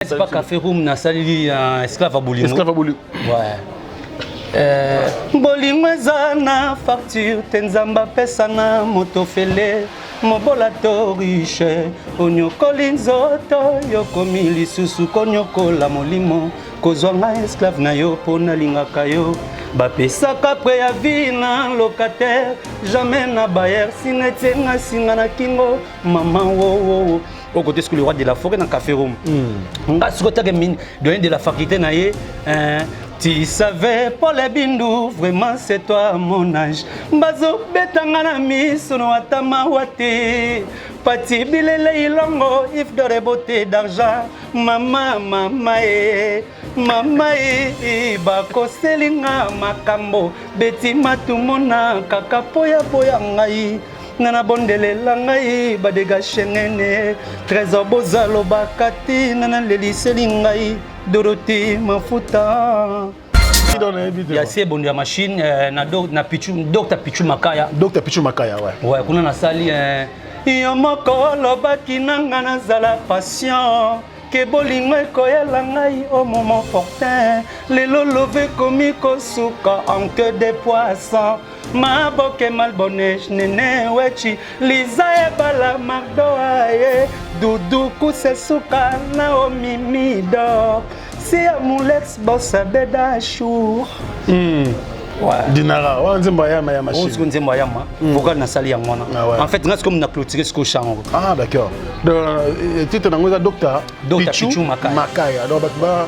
C'est pas café room nasaleli esclave ya bolingo. Esclave ya bolingo. Ouais. Bolingo eza na facture te, Nzambe apesa na moto fele, mobola to riche. Onyokoli nzoto, yokomi lisusu konyokola molimo. Kozwa ngai esclave na yo mpo nalingaka yo. Bapesaka préavis na locataire, jamais na bailleur. Singa etienga singa na kingo mama wowowo. Au côté le roi de la forêt dans café room nga sikoyo take doyen de la faculté na ye, tu savais, Paul Bindu, vraiment c'est toi mon âge. Bazobetanga na miso no ata mawa te. Pati bilele ilongo if dore beauté d'argent mama mama e mama e bakoselinga makambo beti matumona kaka poya boya ngai nga nabondelela ngai badega shengene trésor bozalobaka te nga naleliseli ngai Doroti Mafuta ya se ebondo ya machine na Pichu, Dr Pichu Makaya. Dr Pichu Makaya, ouais. Ouais, kuna nasali yo moko olobaki nanga nazala patient ke bolingo ekoyela ngai au moment opportun. Lelo love ekomi kosuka en queue de poisson. Maboke malbonege nene wechi liza ebala magdoa ye dudu kusesuka naomi midor si amulex bosa beda chour. Ouais. Dinara wana nzembo ya yama ya machine. Siko nzembo ya yama vocal nasali yango wana. Ah ouais. En fait nga sikoyo na clôturer sikoyo chango. Ah d'accord, donc titre nango eza Dr Dr. Pichu Makaya. Makaya. Donc bato ba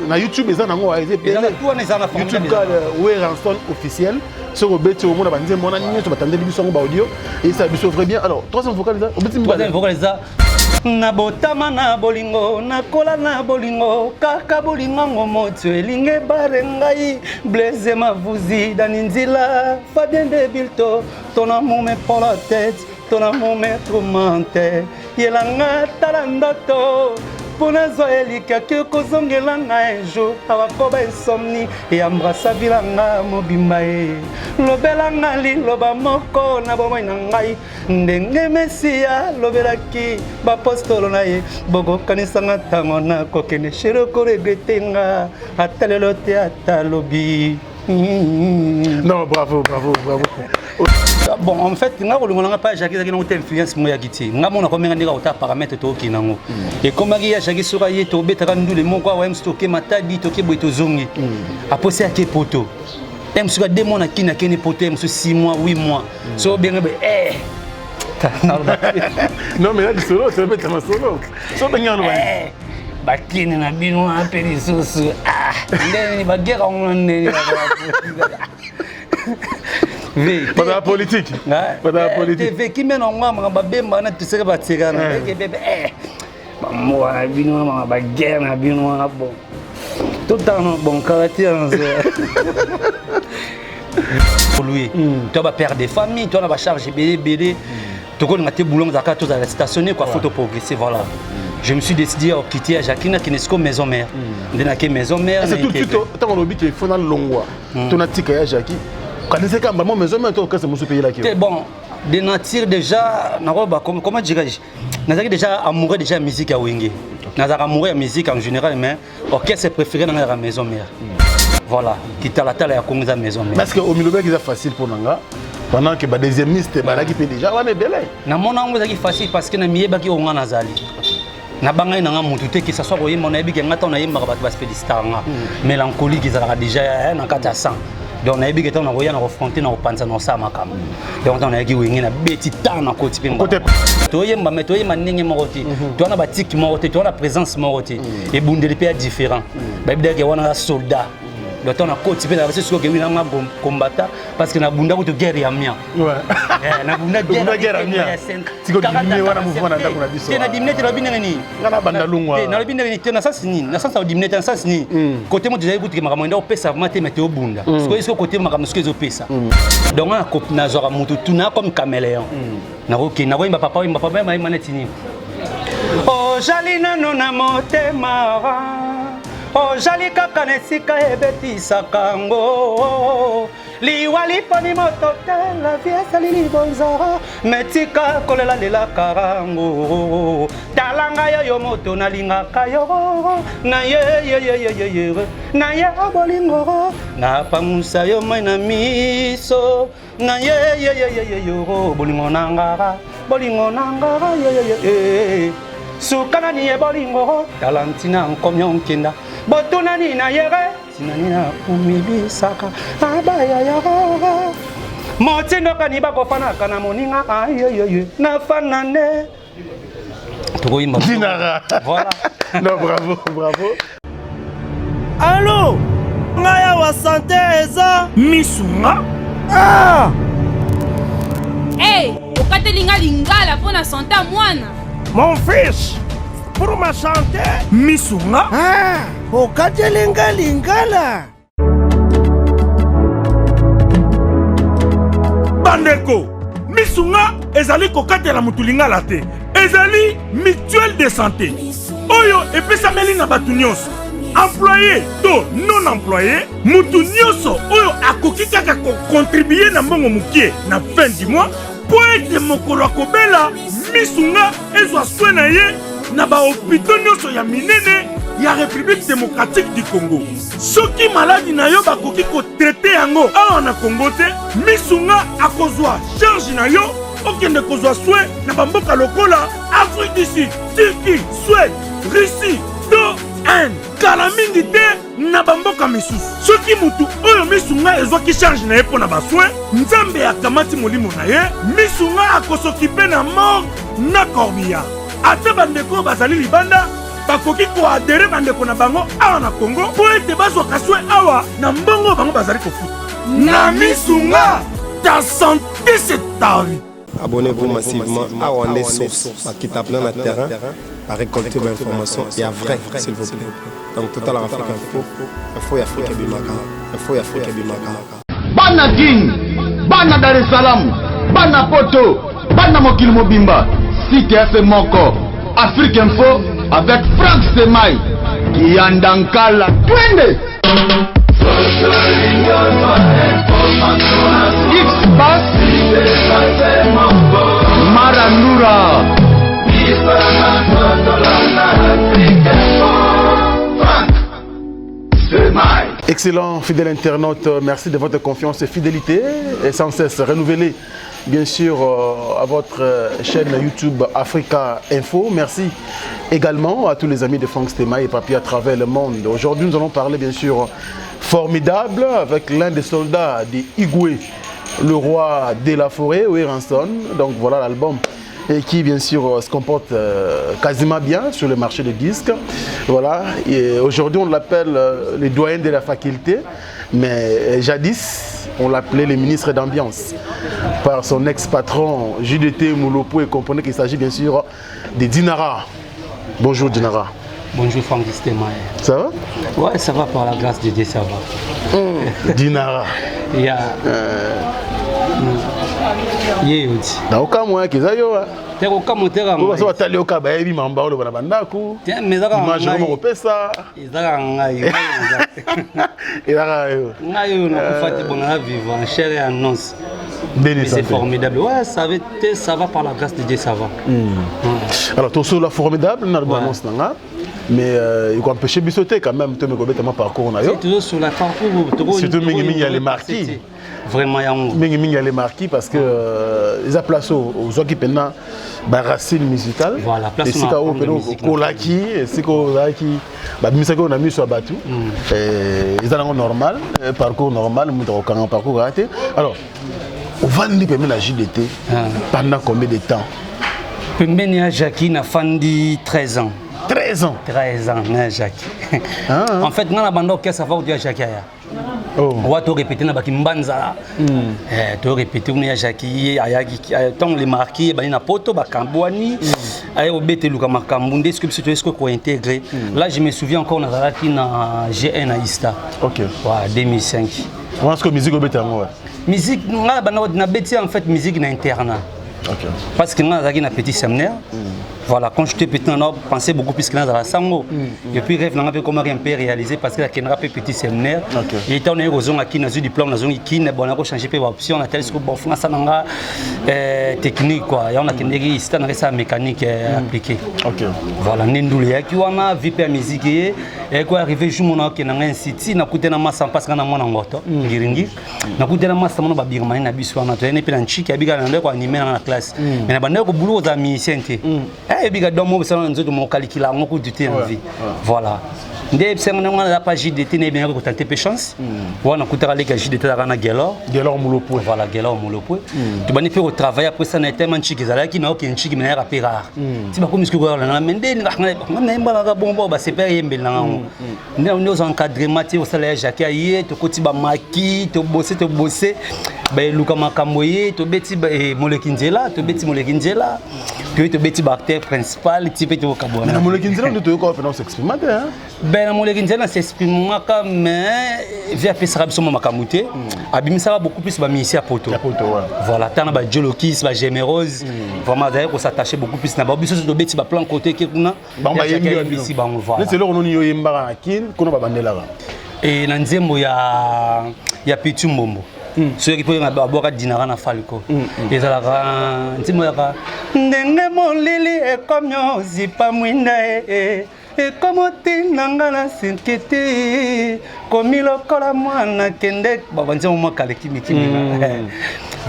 na YouTube eza nango eza ebele wana, eza na YouTube ka Werrason officiel. Soki obeti, omona banzembo wana nyonso batandeli biso yango, baaudio esala biso très bien. Alors, troisième vocal eza obeti? Troisième vocal eza nabotama na bolingo, nakola na bolingo, kaka bolingo yango moto elingi ebare ngai. Blaise Mavuzi, Dani Nzila, Fabien de Bilto, ton amour me prend la tête, ton amour me tourmente. Yelanga tala ndoto mpo nazwa elikaki kozongela ngai un jour. Awa koba insomnie eyambrasa vilanga mobimba ye. Lobelanga liloba moko na bomoi na ngai ndenge Mesiya alobelaki bapostolo na ye. Bokokanisanga ntango nakokende, chéri, okoregretter nga ata lelo te ata lobi. Non, bravo, bravo, bravo. Bon, en fait nga kolingo nanga pa Jacki ezalaki nango te influence moko yaki te. Nga mona komenga ndenge akota paramètre tookende nango ekomaki ya Jacki. Soki aye, tobetaka ndule moko awa mosu, toke Matadi, toke boye, tozongi. Aposi ake poto ye mosusu ka 2 mois na kini, akende poto ye mosusu 6 mois, 8 mois. So obenge boye. Non mais lisolo tobeta masolo so bengi aloba. Bakini na bino wana mpe lisusu ndeni bagere yango ndeni. Bato ya politique, bato ya politique. Tv kimia na ngo makambo babemba wana toseke batikana bebe bamboka na bino wana maka baguerre na bino wana. Bon, totala bon kala te yanzo lui to bapère de famille to na bacharge ebele ebele. Tokolinga te boulon ezalaka tozala stationné quoi, faut progresser. Voilà, je me suis décidé à quitter ya Jacqueline, akende siko maison mère. Nde nake maison mère. C'est tout de suite ntango olobi ke faut nalongwa to natika ya Jackie, kanisaka mbamo maison mère to orchestre mosusu mpe eyelaki? Bon, de nature déjà nakoba, comment dirais-je, nazalaki déjà amoureux déjà ya musique ya Wenge. Nazalaka amoureux ya musique en général, mais orchestre préféré nanga yaka maison mère. Voilà, kitalatala ya Kongo eza maison mère. Parce que omilobaki eza facile mpo na nga pendant que badeuxièmiste balaki mpe déjà wana ebele. Namona yango ezalaki facile parce que namiyebaki oyo nga nazali. Nabangai nanga motu te, que ça soit koyemba, nayebi ke nga ntango nayembaka bato bafélicitaka nga. Mélancolique ezalaka déjà na kati ya sang, donc nayebi ke ntango nakoya na kofronter, na kopanza, na kosala makambo. Donc ntango nayaki Wenge, nabeti ntango nakoti mpe toyemba, mais toyemba ndenge moko te, toza na batike moko te, toza na présence moko te, ebundeli mpe ya différent. Bayebi dake wana aza soldat. Donc ntango nakoti mpe nabasi sikoyo kewi nanga combattant parce que nabunda kutu guerre ya mia, nabunda guerre ya te. Na dimine te, nalobi ndenge nini? Nalobi ndenge nini te? Na sens nini? Na sens ya odimine te, na sens nini? Kote moto ezali kutuke makambo enda opesa vraiment te, mais te obunda sikoyo sikoyo kote makambo sikoyo ezopesa. Donc nga nazwaka motu tu na comme caméléon. Nakokende nakoyemba papa oyemba papa yemba neti nini. Ozali nano na motema, ozali kaka na esika ebetisaka yango. Liwa liponi moto te, la vie ezali libonza. Me tika kolela lela karango. Tala ngai yo moto nalingaka yo na ye ye ye ye ye ye na ye bolingo napangusa yo mai na miso na ye ye ye ye ye yo bolingo na nga bolingo na nga ye ye ye suka nani ye bolingo tala ntina nkomi onkenda botunani na yere ntina nini akumibisaka abayaya motindo kani bakofanaka na moninga ayeyeye nafanane tokoyimba Dinara. Voilà. Non, bravo, bravo. Allo ngai awa sante eza misunga. Ah! Hey, okateli nga lingala mpo na sante ya mwana. Mon fils, pour ma santé. Misunga. Ah, okateli nga lingala. Bandeko, misunga ezali kokatela motu lingala te, ezali mutuelle de santé oyo epesameli na bato nyonso, employé to non employé. Motu nyonso oyo akoki kaka kokontribue na mbongo mokie na fin du mois mpo ete mokolo akobela, misunga ezwa soin na ye na bahopito nyonso ya minene ya République démocratique du Congo. Soki maladi na yo bakoki kotraite yango awa na Congo te, misunga akozwa charge na yo okende kozwa soin na bamboka lokola Afrique du Sud, Turquie, Suède, Russie to Inde, kala mingi te na bamboka misusu. Soki mutu oyo misunga ezwaki charge na ye mpo na basoin, Nzambe akamati molimo na ye, misunga akosokipe na morgue na corbillard. Ata bandeko oyo bazali libanda bakoki koadere bandeko na bango awa na Congo mpo ete bazwaka soin awa na mbongo bango bazali kofuta na misunga. Ta santé, c'est ta vie. Abonnez-vous massivement à Wandé Source, qui tape dans le terrain, à récolter l'information et à vrai, s'il vous plaît. Donc, Total Afrique Info, Info Afrique Bimaka, Info Afrique Bimaka. Bana King, bana Dar es Salaam, bana Poto, bana mokili mobimba, site F moko, Afrique Info avec Frank Semai, Kiandankala, twende! X-Bass, Marandura. Excellent, fidèle internaute, merci de votre confiance et fidélité et sans cesse renouvelée, bien sûr, à votre chaîne YouTube Africa Info. Merci également à tous les amis de Frank Stema et Papi à travers le monde. Aujourd'hui, nous allons parler, bien sûr, formidable avec l'un des soldats de Igwe, le roi de la forêt, Werrason. Donc voilà l'album et qui bien sûr se comporte quasiment bien sur le marché des disques. Voilà, et aujourd'hui on l'appelle le doyen de la faculté, mais jadis on l'appelait le ministre d'ambiance par son ex-patron JDT Moulopo, et comprenez qu'il s'agit bien sûr de Dinara. Bonjour Dinara. Bonjour Franck Stemaer. Ça va? Ouais, ça va, par la grâce de Dieu, ça va. Dinara. Yeah. Ye oti. Na okamwa kiza yo. Te kokamwa te kaka. Oyo batali oka bayebi mamba oyo bana bandako. Te mais ezaka image oyo kopesa. Ezaka ngai. Ezaka yo. Ngai oyo nakufa te, bon, na vivre en chair et en os. Mais c'est formidable. Ouais, ça va, ça va par la grâce de Dieu, ça va. Alors, tout sur la formidable, on a annonce nanga. Mais il faut empêcher bisoté quand même, tu me connais tellement parcours na yo. Toujours sur la parcours, surtout mingi mingi les marquis. Vraiment yango. Mingi mingi les marquis parce que ils a place aux gens qui pena ba racine musicale. Voilà, place et si ka o peno kolaki, et si ko zaki ba misaka on a mis sur batu. Et ils ont normal, parcours normal, muto kanga parcours raté. Alors, on va nous permettre la JDT pendant combien de temps? Pembeni ya Jackie na fandi 13 ans. 13 ans. 13 ans na Jackie. Ah. En fait, nga na banda orchestre avant ya Jackie aya. Oh. Wa to répéter na baki mbanza. Eh to répéter kuna ya Jackie ayaki tant les marquis bani na poto ba kambwani. Aye obete luka makambu nde ce que est-ce que ko intégrer. Là je me souviens encore na zalaki na G1 na Ista. OK. Ouais, 2005. On ce que musique obete yango ouais. Musique nga banda na beti en fait musique na internat. Parce que nga nazalaki na petit séminaire. Voilà, quand j'étais petit, on a pensé beaucoup plus que nazala sango. Et puis rêve nanga mpe komaki un peu réalisé parce que nakendaka mpe petit séminaire. Et ntango naye kozonga kini, nazwi diplôme, nazongi kine, bon, nakochange mpe baoption, natali siko, bon, funga asala nga technique quoi. Yango nakendeki isita, nanga esala mécanique appliquée. Voilà, nde ndulu eyaki wana, vie mpe ya musique ye eyaki arrivé. Jour mona okende nga institut, nakute na masa, mpasi nga na mwana ngoto ngiringiri, nakute na masa mona babirmani na biso wana, toyani mpe na ntshiki, abika na ndeko anime nanga na classe, mais na bandeko bulu kozala musicien te. Ebika don mo besala na nzoto, mokalikila yango kutu te na vie. Voilà, nde ebisango ndenge wana, aza pa JDT, na ebengaki kotante mpe chance wana, nakutaka leki ya JDT, azalaka na Gelor. Gelor Mulopwe. Voilà, Gelor Mulopwe. Tobandi mpe kotravaille. Après ça, na etema ntshiki ezalaki na okende ntshiki, me nayaka mpe rare ti bakomi soki koyolana, me nde nayembalaka bongo, basepe ayembeli na ngango nde nde oza encadrement ti osala ya Jacques aye, tokoti bamaki, tobose, tobose, baeluka makambo ye, tobeti moleki nzela, tobeti moleki nzela, toye tobeti baacteur principal ti mpe tokabwana. Na moleki nzela nde toyoka mpena osexprima te, hein? Ben, na moleki nzela na s'exprimaka, mais vie apesaka biso mwa makambo te, abimisaka beaucoup plus bamusicien ya poto. Ya poto, ouais. Voilà, tana bajolokis, bagemerose, vraiment azalaki kos'attacher beaucoup plus na bao. Biso so tobeti baplan côté ke kuna. Bango bayembi. Ayembisi bango, voilà. Neti eloko noni yo oyembaka na Kine kuna babandelaka? E na nzembo ya Pitu Mbombo, soki mpo babwaka dinaka na Falco, ezalaka nzembo yaka ndenge molili ekomi ozipa mwinda e ekomi otinda nga na sinkiti komi lokola mwana kende banzembo mwa kale kimikimi.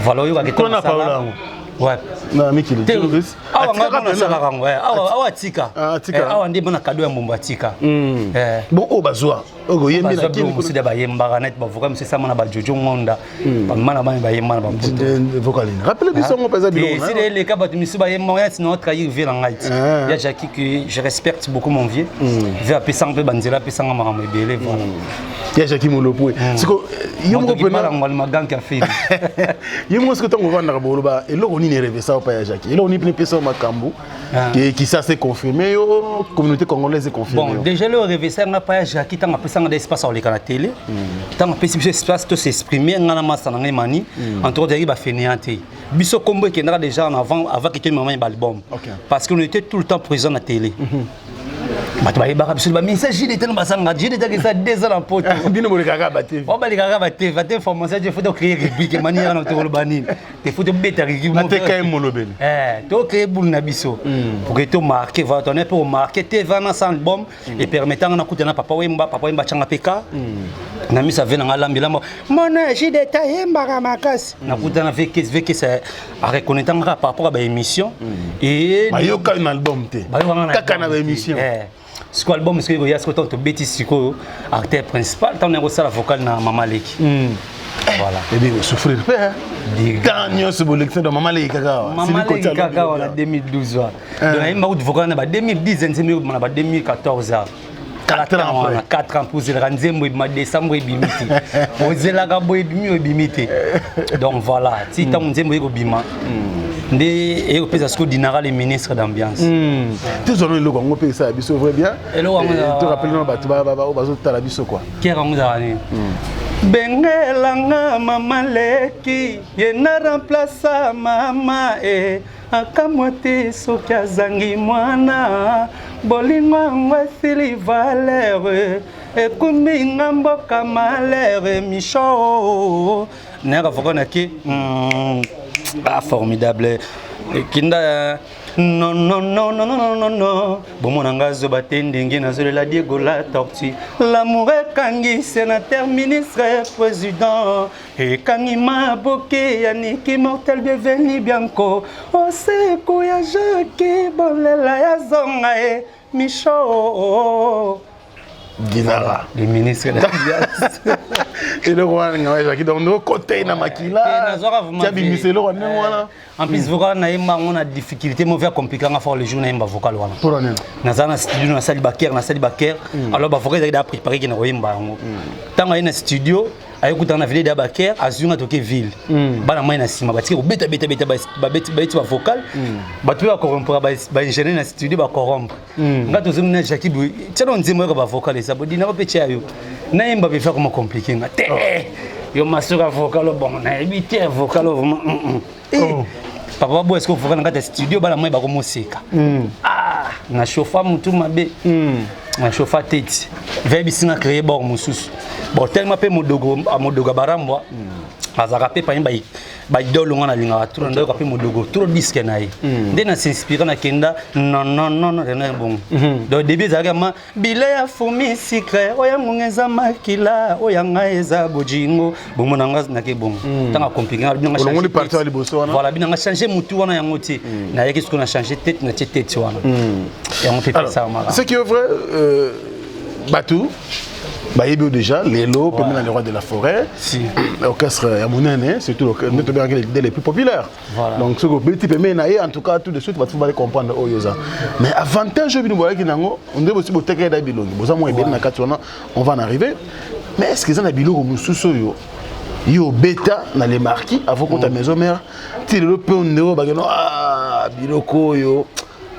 Voilà, oyokaka. Kuna Paola yango. Ouais. Na mikili. Te, awa nga mona asalaka yango, awa atika. Ah, atika. Awa nde mona kado ya mbombo atika. Bon, oyo bazwa oyo oyembi na bazwa Kine? Biloko mosusu bayembaka neti bavoka mosusu esama na bajojo ngonda, bamana bana bayemba na bapoto. Vocaline, rappele biso yango mpenza, biloko na Esili eleka, bato misusu bayemba neti na otrahir vie na ngai ti ya Jacki, que je respecte beaucoup, mon vieux, vieux apesanga mpe banzela, apesanga makambo ebele, voilà. Ya Jacki Molopwe, siko yo moko mpena Balangwali maganki afeli. Yo moko siko, ntango ovandaka, boloba eloko nini erevesa yo pa ya Jacki, eloko nini mpena epesa yo makambo ki ça s'est confirmé, yo communauté congolaise est confirmé Bon, yo. déjà le revesa nga pa ya Jacki, ntango apesanga da espace akoleka na télé, ntango apesi biso espace to s'exprimer, nga na masa na ngai mani, en tout cas tozalaki bafainéant te. Biso kombo ekendaka déjà en avant, avant que toyemama balbum, parce qu'on était tout le temps présent na télé. Bato bayebaka biso, bamisa JDT no basanga JDT akesa 2 ans na poto. Bino bolekaka batv. Wa balekaka batv ate formation te, faut tocréer rubrique manière na tokoloba nini te, faut tobeta rubrique. Na teka ye molobeli. Tocréer boule na biso pour que tomarquer. Voilà, tone mpe omarquer te vana sans album et permettant nga nakuta na Papa Wemba. Papa Wemba tianga mpe ka na miso ave nanga lambi lamba mona JDT ayembaka makasi. Nakuta na vekes, vekes areconnaître nga par rapport à baémission et Bayoka na album te? Bayokanga na Kaka na album te. baémission. Sikoyo album sikoyo ekoya, sikoyo ntango tobeti sikoyo acteur principal, ntango naye kosala vocal na Mama Leki, voilà. Ebi osouffrir mpe temps nyonso bolekisa do Mama Leki kaka awa. Mama Leki kaka wana 2012 wana. Donc nayemba kutu vocal na ba 2010, nzembo ebima na ba 2014 awa. 4 ans. Wana 4 ans mpo ozelaka nzembo ebima décembre, ebimi te. Ozelaka boye, ebimi, oyo ebimi te. Donc voilà, ti ntango nzembo ekobima nde eyekopesa sikoyo Dinara le ministre d'ambiance. Tozwana eloko yango mpe esala biso vrai bien. Eloko yango Torappeler na bato oyo bazotala biso quoi. Kere yango ezalaka nini? Bengelanga mama leki ye na remplaça mama e akamwa te soki azangi mwana, bolingo yango esili valeur, ekumbi nga mboka malere micho nayaka voka nake ah, formidable kinda. Non, non, non, non, non, non, non, bomona nga zoba te ndenge nazolela Diego la tortue. L'amour ekangi sénateur, ministre, président, ekangi maboke ya Niki Mortel, bienveni Bianco oseku ya Jaki bolela ya zonga e Micho. Dinara. Le ministre de l'ambiance. Eloko wana nga ezalaki donc ndokotei na makila tia bimisa eloko ndenge wana. En plus, vocal nayemba yango na difficulté mo via compliqué nga fort le jour nayemba vocal wana. Mpona nini? Naza na studio, nasali bakere, nasali bakere, alors bavocal ezalaki da préparé ke na koyemba yango. Ntango aye na studio, ayekutana na vile da bakere, azwi nga, toke ville, bana mai na nsima batiki kobetabeta, babeti bavocal, bato mpe bacorrompre, baingénieur na studio bacorrompre nga. Tozongi na Jacki boye, tiana nzembo yoka bavocal eza bodinako mpe tia yo nayemba mpe fa koma compliqué nga te. Yo masuka vocal, bon, nayebi te vocal vraiment. Papa boy, est-ce que vocal na kati ya studio, bana moi bakomoseka. Ah, na chauffa mutu mabe. Na chauffa tete. Veyebisi nga créer bord mosusu. Bon, tellement mpe modogo, modogo ya barambwa azalaka mpe parmi baidole nga nalingaka trop, nayoka mpe modogo trop disque na ye nde na s'inspire, nakenda non non non non non bongo. Donc début ezalaki ma bile ya fumi sucre, oyo ngonga eza makila, oyo ngai eza bojingo bongo na nga nake bongo ntango acompliqué. Olongoli partie ya liboso wana. Voilà, bino nga change mutu wana yango te, nayaki sikoyo na change tete, natie tete wana yango mpe pesaka. Ce qui est vrai, bato bayebi yo déjà lelo pembe na le roi de la forêt. Si. Orchestre ya monene, surtout nde tobengaki dès les plus populaires. Voilà. Donc soki obeti pembeni na ye, en tout cas tout de suite bato faut bale comprendre oyo oza. Mais avantage oyo bino boyaki nango nde bosi botekaki da bilongi, boza mwa ebele na kati wana, on va en arriver. Mais est ce que eza na biloko mosusu oyo yo obeta na les marquis avant kota maison mère ti lelo mpe nde oyo bakeno, ah, biloko oyo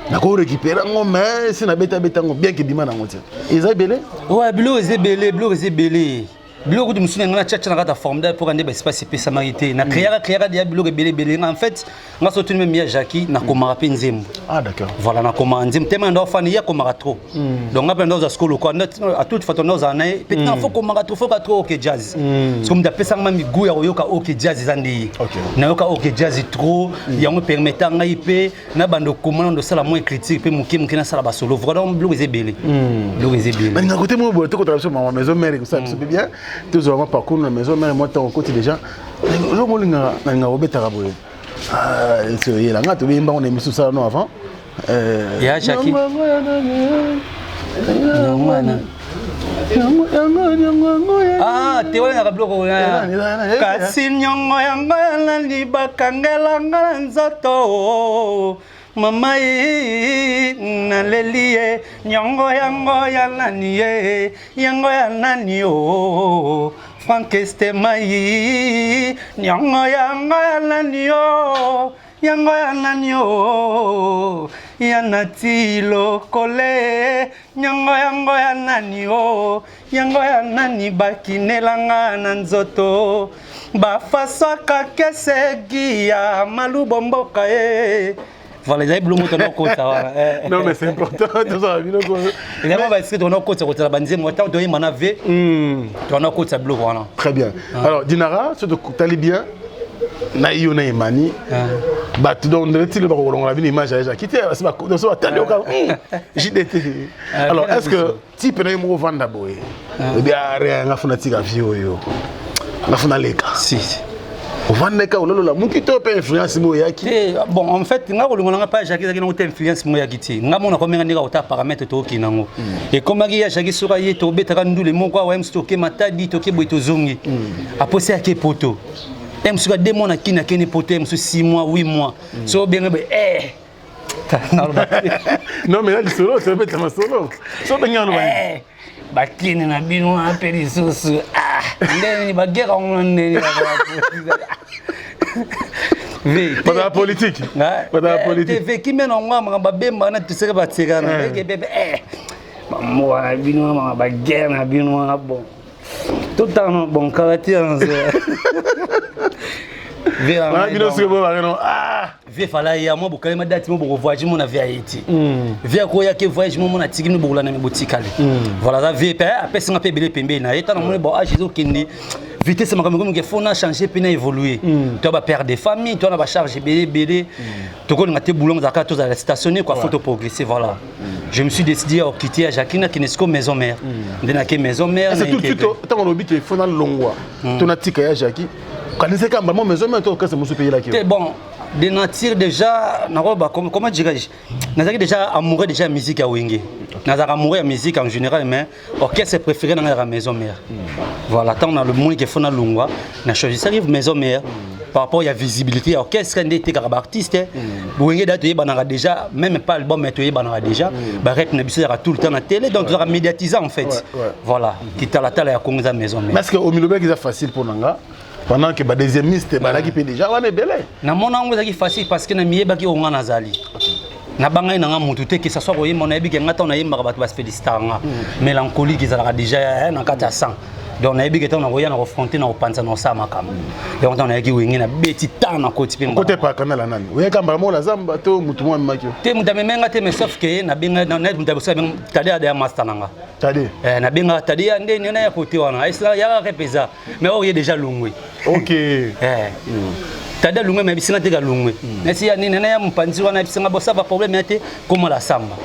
nakorécupérer yango, mais si nabetabeta yango bien ke bima nango te, eza ebele? Ouais, biloko eza ebele, biloko eza ebele. Biloko kutu mosusu na ngai natyatia na kati ya formidable mpoka nde baespace epesamaki te. Na créaka, créaka deya biloko ebele ebele. En fait, nga so tuni meme ya Jacki, nakomaka mpe nzembo. Ah, d'accord. Voilà, nakomaka nzembo tema ndo afani ye akomaka trop. Donc nga mpe ndo ozwa sikoyo lokwa à toute façon ndo ozala na ye pe tina faut komaka trop, faut ka trop OK Jazz, parce que moto apesanga ma migu ya koyoka OK Jazz eza nde ye. Nayoka OK Jazz trop, yango permettre ngai mpe na bando koma na ndosala mwa écriture mpe moke moke, nasala basolo. Vraiment, biloko eza ebele, biloko eza ebele. Balingaka kote moko boye, tokotala biso mama maison mère, kosala biso mpe bien, tozwa mwa parcours na maison mère. Mwa ntango okoti déjà, eloko molingaka nalingaka kobetaka boye esi oyela nga toyemba ngo na émission osala no avant. Ya Jackie. Nyongwana. Ah, te wana ezalaka biloko, kasi nyongo yango yanani bakangelanga na nzoto mama ye, naleli ye nyongo yango ya nani ye, yango ya nani o Frank Estemai, nyongo yango ya nani o, yango ya nani o ya nati lokole, yango yango ya nani o, yango ya nani bakinelanga na nzoto bafasaka kesegi ya malubo mboka ye. Voilà, ezali biloko tona okota wana. Non, mais c'est important tozala biloko. Ezali mwa baesprit tona okota kotala banzembo ntango toyemba na v tona okotisa biloko wana. Très bien. Alors Dinara, soki totali bien na yo na Emani, bato donc ndenge bakolongola bino image ya Jacki te, so batali oka JDT. Alors, est ce que type na yo moko ovanda boye obi are nga funa tika vie oyo, nga funa leka? Si. Ovandaka ololola moki to mpe influence mo oyaki? Te, bon, en fait nga kolingo nanga pa Jacki ezalaki nango te influence mo oyaki te. Nga mona komenga ndenge kota paramètre tookende yango ekomaki ya Jacki, soki aye tobetaka ndule moko awa, mosu toke Matadi, toke boye, tozongi aposi ake poto, ye mosusu ka 2 mois na kini, akende poto, ye mosusu 6 mois, 8 mois, so obenge boye eh. Non, mais lisolo tobeta masolo, so obenge aloba. Bakini na bino wana mpe lisusu ndeni bagere yango ndeni. Bazala politique, bazala politique. Ve kimia na ngo makambo babemba na tuseke batikana bebe bamboka na bino wana, makambo baguerre na bino wana. Bon, totala bon kala ti yanzo. Bino soki bo ah. Vie fala ya mwa bokalema date mo bokovoyage mo na vie aye ti vie akoyaki voyage mo mona atiki bino bokolanda me botikali. Voilà, aza vie mpe apesinga mpe ebele pembeni na ye. Tana moni bon age ezokende vitesse, makambo ekomi ke faut na changer mpe na évoluer. To bapère de famille, to na bacharge ebele ebele, tokolinga te boulon ezalaka tozala stationné quoi, faut progresser. Voilà, je me suis décidé à quitter ya Jacqueline, akende siko maison mère, nde nake maison mère. C'est tout de suite ntango olobi ke faut nalongwa to natika ya Jackie, kanisaka mbala mo maison mère to orchestre mosusu mpe eyelaki? Te, bon, de nature déjà nakoba, comment dirais-je, nazalaki déjà amoureux déjà ya musique ya Wenge, nazalaka amoureux ya musique en général, mais orchestre préféré nanga yaka maison mère. Voilà, ntango na lomoni ke faut nalongwa, na choisissaki maison mère par rapport ya visibilité ya orchestre nde etekaka baartiste. Wenge da toyebanaka déjà, même pas album, mais toyebanaka déjà, barep na biso ezalaka tout le temps na télé, donc tozalaka médiatisé en fait. Voilà, kitalatala ya Kongo eza maison mère. Parce que omilobaki eza facile mpo na nga pendant que badeuxièmiste balaki mpe déjà wana ebele. Namona yango ezalaki facile parce que namiyebaki oyo nga nazali, nabangai nanga motu te, que ça soit koyemba, nayebi ke nga ntango nayembaka bato bafélicitaka nga. Mélancolique ezalaka déjà na kati ya sang. Donc nayebi ke ntango nakoya na kofronte, na kopanza, na kosala makambo. Donc ntango nayaki Wenge, nabeti ntango nakoti mpe. Kote pakana la nani oyaka mbala moko na zamba to motu moko amemaki yo? Te, moto amemenga te, mais sauf ke nabenga moto abenga Tade, ada ya master na nga. Tade. Nabengaka Tade ya ndeni na ya kote wana yaka rep eza, mais oyo ye déjà longwe. Tade alongwe, mais bisinga te kalongwe nasi ya nini na ya mopanzi wana bisinga bosava problème ya te. Koma la samba,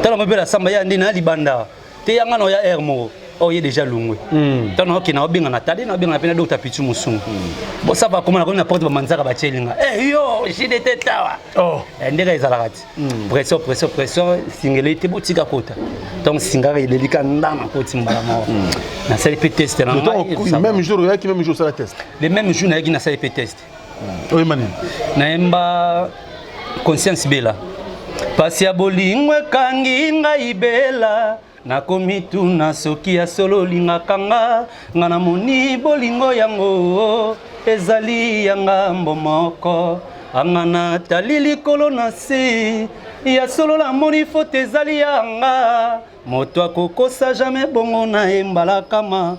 tala mo mpe la samba ya ndeni na libanda te, yanga na oya aire moko oyo ye déjà longwe. Ntango naokende, naobenga na Tade, naobenga mpe na Docteur Pichu Mosungu, bosava koma nakomi na porte, bamanzaka batielinga yo JDT tawa. Ndenge ezalaka ti pression, pression, pression, singeli te, botika kota. Donc singaka elelika ndana koti mbala moko, nasali mpe test na ngai. Même jour oyaki, même jour osala test? Le même jour nayaki, nasali mpe test. Oyemba nini? Nayemba Conscience Bela. Pasi ya bolingo ekangi ngai bela, nakomituna soki ya solo olingaka nga. Nga namoni bolingo yango ezali ya ngambo moko, anga natali likolo na se, ya solo namoni faute ezali yanga, moto akokosa jamais bongo nayembala kama.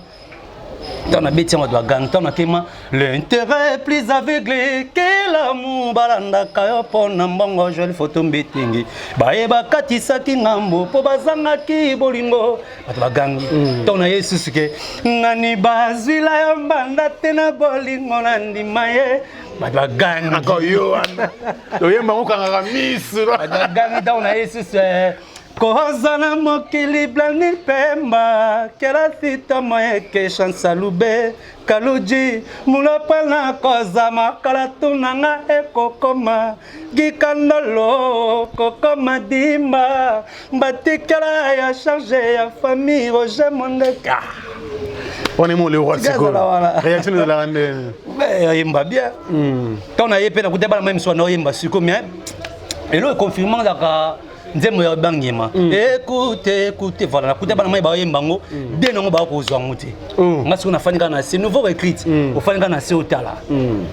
Ntango nabeti yango, bato bagangi. Ntango nakema l'intérêt plus aveugle que l'amour, balandaka yo mpo na mbongo. Joel Foto Mbetengi, baye bakatisaki ngambo mpo bazangaki bolingo, bato bagangi. Ntango na ye susu ke ngani bazwila yo mbanda te na bolingo na ndima ye, bato bagangi. Yo wana oyemba ngo okangaka misu. Bato bagangi. Ntango na ye susu kozala mokili blani pemba kelasi tomo eke chansalube kaluji mulopana koza makala tunanga ekokoma gikandolo kokoma dimba batikala ya charge ya famille Roger Mondeka. Wana mo le roi sikoyo, réaction ezalaka ndeni? Oyemba bien. Ntango na ye mpe nakuta bana mai mosusu na oyemba sikoyo, mais elo econfirme ezalaka nzembo ya bangema. Écoute, écoute, voilà, nakuta bana mai baoyemba yango de nango, bakozwa yango te. Nga sikoyo nafandi kaka na se, nouveau recrute, ofandi kaka na se, otala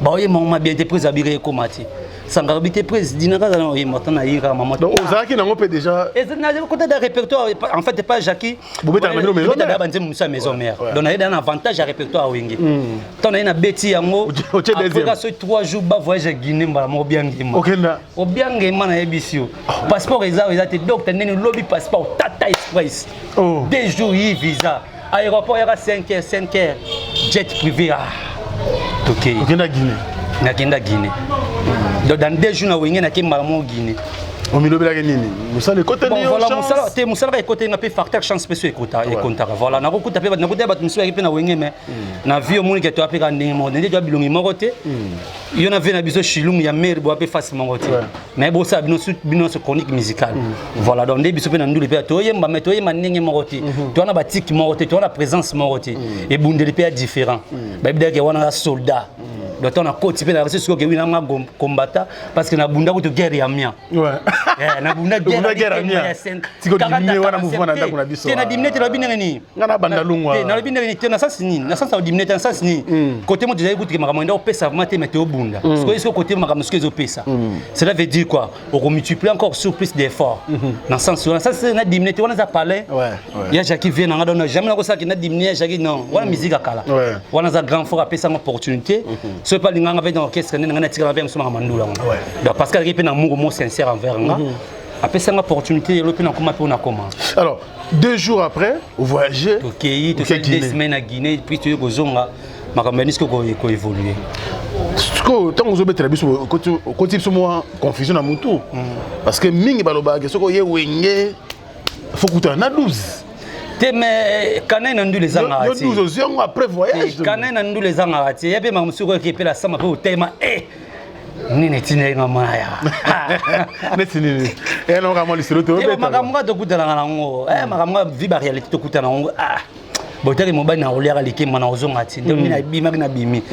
baoyemba yango mabien te. Prise abiri ekoma te, sangaka bi te, prise dina kaka na oyemba ta na ye kaka mama. Donc ozalaki nango mpe déjà? Kota da répertoire, en fait pas Jackie. Bobetaka na bino maison mère. Banzembo mosusu ya maison mère, donc naye na avantage ya répertoire Wenge. Ntango naye nabeti yango, Otie deuxième. après soki 3 jours ba voyage ya Guinée, mbala moko biangema. Okenda? Obiangema, nayebisi yo, passeport eza eza te, docteur ndeni lobi passeport Tata Express. 2 jours yi visa, aéroport yaka 5 heures, 5 heures, jet privé, ah tokei. Okenda Guinée? Nakenda Guinée. Donc dans 2 jours na Wenge, nake mbala moko Guinée. Omilobelaki nini? Mosala ekoteli? Bon, yo voilà, chance? Mosala te, mosala kaka ekoteli nga mpe facteur chance mpe so ekota, ekontaka. Voilà, nakokuta mpe nakuta bato mosusu bayaki mpe na Wenge, mais na vie omoni ke toya mpe kaka ndenge moko, nde toya bilongi moko te. Yo na vie na biso Shilungu ya mare boya mpe face moko te, mais bosala bino bino nyonso chronique musicale. Voilà, donc nde biso mpe na nduli mpe toyemba, mais toyemba ndenge moko te, toya na batike moko te, toya na présence moko te, ebundeli mpe ya différent. Bayebi dake wana aza soldat. Donc ntango nakoti mpe na sikoyo ke wi nanga combattant, parce que nabunda kutu guerre ya mia. Nabunda. Obunda guerre ya mia. Tiko diminuer wana mouvement na ndako na biso. Te, na diminuer te. Nalobi ndenge nini? Nga na banda lungwa. Te, nalobi ndenge nini? Te, na sens nini? Na sens ya odiminuer te, na sens nini? Côté mo tozali kutuke makambo enda opesa vraiment te, mais teobunda sikoyo. Sikoyo côté makambo sikoyo ezopesa, cela veut dire quoi? Okomultiplier encore sur plus d'effort na sens wana. Sens na diminuer te, wana eza palais ya Jackie vie nanga. Donc jamais nakosalaki na diminuer ya Jackie, non, wana musique ya kala. Wana aza grand fort, apesanga opportunité. Soki mpe alinganga mpe na orchestre nde nanga natikala mpe mosu makambo ndula ngo. Donc parce que azalaki mpe na amour mo sincère envers nga, apesanga opportunité yelo mpe nakoma mpe nakoma. Alors 2 jours après voyager? Tokei, tosali 2 semaines na Guinée, puis toye kozonga, makambo ya nisi koévolue. Sikoyo ntango ozobetela biso, okoti biso mwa confusion na mutu, parce que mingi balobaka soki oye Wenge, faut kutana na 12. Te, mais kanai na ndula ezangaka. Yo 12 ozwi yango après voyage? Kanai na ndula ezangaka te. Ya mpe makambo soki oyoki epela sama mpe otema e nini etineli nga mwana ya. Neti nini elonga mwa lisolo? Te, makambo nga tokutanaka nango, makambo nga vi baréalité tokutana nango. Ah, botaki mobali na koliaka likemba na kozonga ti nde nini nabimaki, nabimi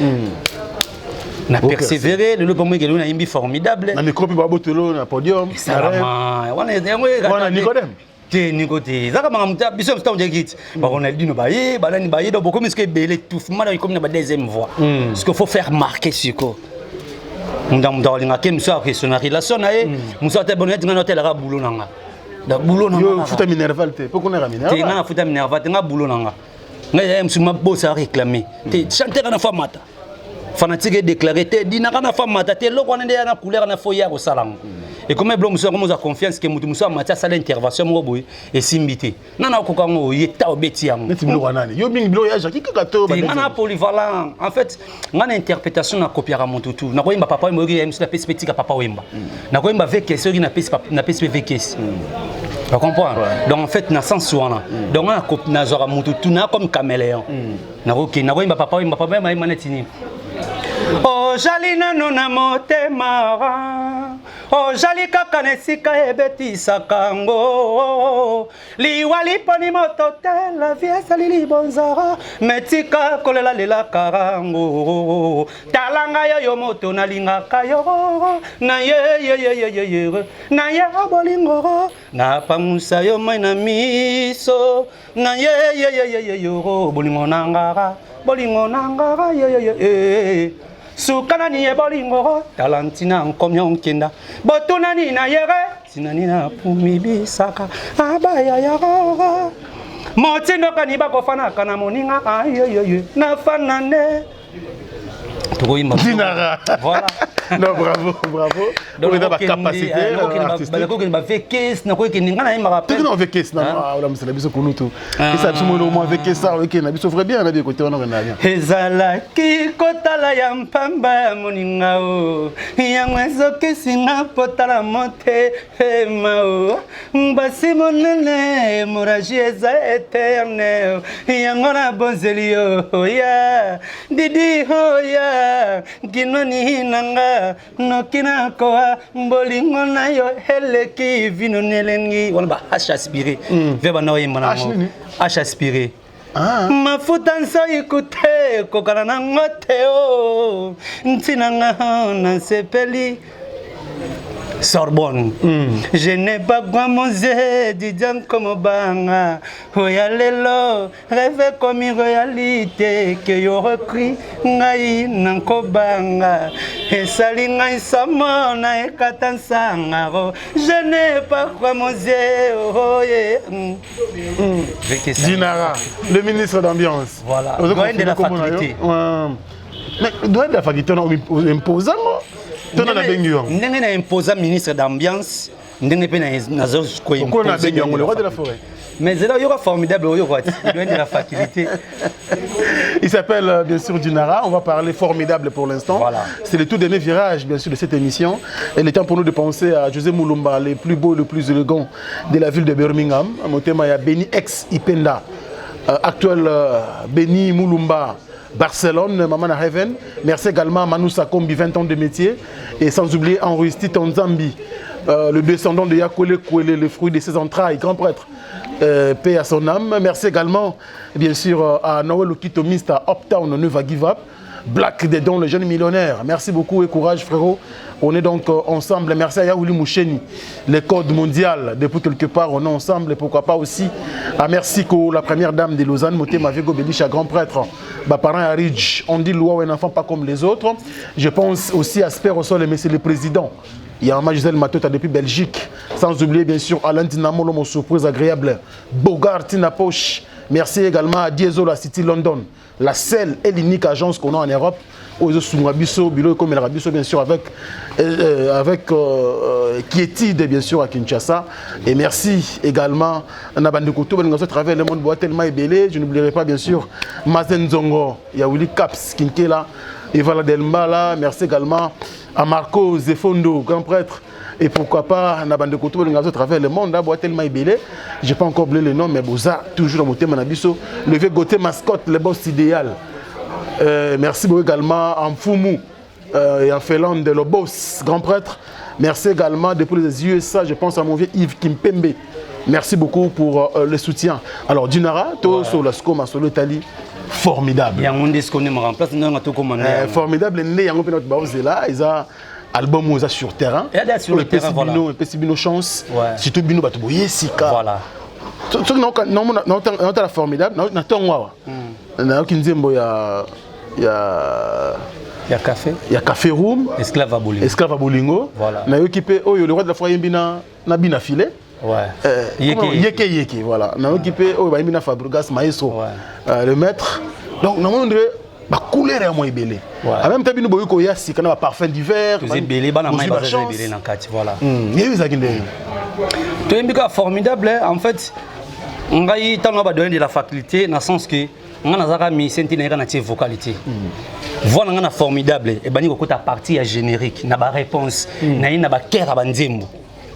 na persévérer. Lelo mpo moyeke lelo nayimbi formidable. Na micro mpe babotelo na podium. Esalama wana yango. Wana Nicodème? Te, niko te, ezaka makambo te. Biso ntango toyaki ti baRonaldino baye, banani baye, donc bokomi siko ebele, étouffement, donc ekomi na ba deuxième voix. Ce qu'il faut faire marquer siko, moto moto akolinga ke mosu akesona relation na ye, mosu ata bono neti ngai naotelaka boulot na nga, donc boulot na nga. Futa minerval te mpo kuna minerval te, nga nafuta minerval te, nga boulot na nga. Ngai ya mosu mabosa réclamer te, chanteur na fa mata, fanatique edéclaré te, dinaka na fa mata te. Eloko wana nde ya na couleur na fo ya kosala yango. Ekomi biloko mosusu yango mozwa confiance ke motu mosusu amati, asala intervention moko boye, esimbi te. Nga na okoka yango, oye ta obeti yango. Neti biloko ya nani? Yo mingi biloko ya Jacki kaka to? Nga na polyvalent. En fait, nga na interprétation, nakopiaka motu tu. Nakoyemba Papa Wemba, oyoki ya mosu, napesi mpe tika Papa Wemba. Nakoyemba vekesi, oyoki napesi mpe vekesi. Ocomprendre? Donc en fait, na sens wana, donc nga nazwaka motu tu na comme caméléon. Nakoki nakoyemba Papa Wemba, Papa Wemba ayemba neti nini? Ozali nano na motema, ozali kaka na esika ebetisaka yango. Liwa liponi moto te, la vie ezali libonzara, me tika kolela lelaka yango. Tala ngai oyo moto nalingaka yo na ye na ye bolingo, napangusa yo mai na miso na ye yo bolingo na ngara, bolingo na ngara ye suka nani ye bolingo. Tala ntina nkomi onkenda botunani na yere ntina nini apumi bisaka abaya yarora motindokani bakofanaka na moninga ayoyoyo nafana nde tokoyimba. Dinara. Voilà. Non, bravo, bravo. Donc, On est dans la capacité artistique. Nakokende bavekes, nakokende nga nayembaka. Toki na vekes na olamisela biso kunutu esa biso mono mwa vekes awa okende na biso vrai bien na bi kote wana okenda bien. Ezalaki kotala ya mpamba ya moninga o yango ezokisinga potala motema o basi monene, hémorragie eza éternel. Yango na bonzeli yo ya didi oya kinwani nanga noki nakoa bolingo na yo eleki vino nelengi wana ba h aspiré ve bana oyemba H nango. Nini? H aspiré. Ah. Mafuta nsoi kute kokana nango te o ntina nga nasepeli Sorbonne. Je n'ai pas grand mosé Didian comme banga. Oya lelo rêve comme réalité que yo repris ngai nankobanga esali ngai somo na ekata nsangaro. Je n'ai pas grand mosé oh yeah. Dinara, le ministre d'ambiance. Voilà. Ozo Doyen de la confirmer kombo na yo? faculté. Ouais. Mais doyen de la faculté, on imposant to na nabengi yango? Ndenge na imposa ministre d'ambiance, ndenge mpe nazo Pourquoi na bengi yango le roi de la forêt? Mais zela oyoka formidable, oyoka ti doyen de la faculté. Il s'appelle bien sûr Dinara. On va parler formidable pour l'instant. Voilà. C'est le tout dernier virage, bien sûr, de cette émission. Et il est temps pour nous de penser à José Moulumba, le plus beau, le plus élégant de la ville de Birmingham. Motema ya Beni ex Ipenda, actuel Beni Moulumba. Barcelone, Maman Heaven. Merci également à Manu Sakombi, 20 ans de métier. Et sans oublier Henri Titon Zambi, le descendant de Yakole Kwele, le fruit de ses entrailles, grand prêtre. Paix à son âme. Merci également, bien sûr, à Noël Okito, Mr. Uptown, Never Give Up. Black Dedon, le jeune millionnaire. Merci beaucoup et courage, frérot. On est donc ensemble. Merci à Yaouli Moucheni, les codes mondial. Depuis quelque part, on est ensemble. Et pourquoi pas aussi à Merci Ko, la première dame de Lausanne, Motema Vego Belisha, grand prêtre. Bah, parent à Ridge, on dit loi un enfant pas comme les autres. Je pense aussi à Sper au sol, mais c'est le président. Il y a Gisèle Matota depuis Belgique. Sans oublier bien sûr Alain Dinamo, l'homme aux surprises agréables. Bogart, Tina Poche. Merci également à Diesel, la City London. La seule et l'unique agence qu'on a en Europe. Oyo sunga biso, bilo comme la biso bien sûr avec quiétude bien sûr à Kinshasa. Et merci également na bande koto à travers le monde bois tellement ébélé. Je n'oublierai pas bien sûr Mazen Zongo, Yaouli Caps Kinkela et voilà Delmbala. Merci également à Marco Zefondo, grand prêtre. Et pourquoi pas na bande koto à travers le monde bois tellement ébélé. J'ai pas encore oublié le nom, mais boza toujours dans mon thème na biso. Le vieux Gauthier mascotte, le boss idéal. Merci beaucoup également à Mfumu et en Finlande, le boss, grand prêtre. Merci également depuis les USA, je pense à mon vieux Yves Kimpembe. Merci beaucoup pour le soutien. Alors, Dinara, toi, sur la SCOMA, sur l'Italie, formidable. Il y a un monde qui me remplace, non, on a tout commandé. Formidable, né, il y a un peu notre boss là, ils ont album où ils ont sur terrain. Il y a sur le terrain, voilà. Bino, epesi bino chance. Ouais. Surtout bino bato boye sika. Voilà. So non non non non la formidable, na tongo awa. Na nzembo ya Ya café. Ya Café Room. Esclave à Bolingo. Esclave à Bolingo. Voilà. Na yoki pe oyo le roi de la forêt yembi na bina filet. Ouais. Yeke yeke, yeke, voilà. Nayoki mpe oyo bayembi na Fabregas maestro, le maître. Donc namoni on dirait bacouleur ya mwa ebele. En même temps bino boyi koya sika na baparfum d'hiver. Toza ebele, bana mai baza ebele na kati, voilà. Yebi ezalaki ndenge Toyembi kaka formidable. En fait, ngai ntango badoyen de la faculté, na sens que ngai nazalaka musicien te, nayeka na tie vocal te. Voix na ngai na formidable ebandi kokota partie ya générique na baréponse naye na bakere ya banzembo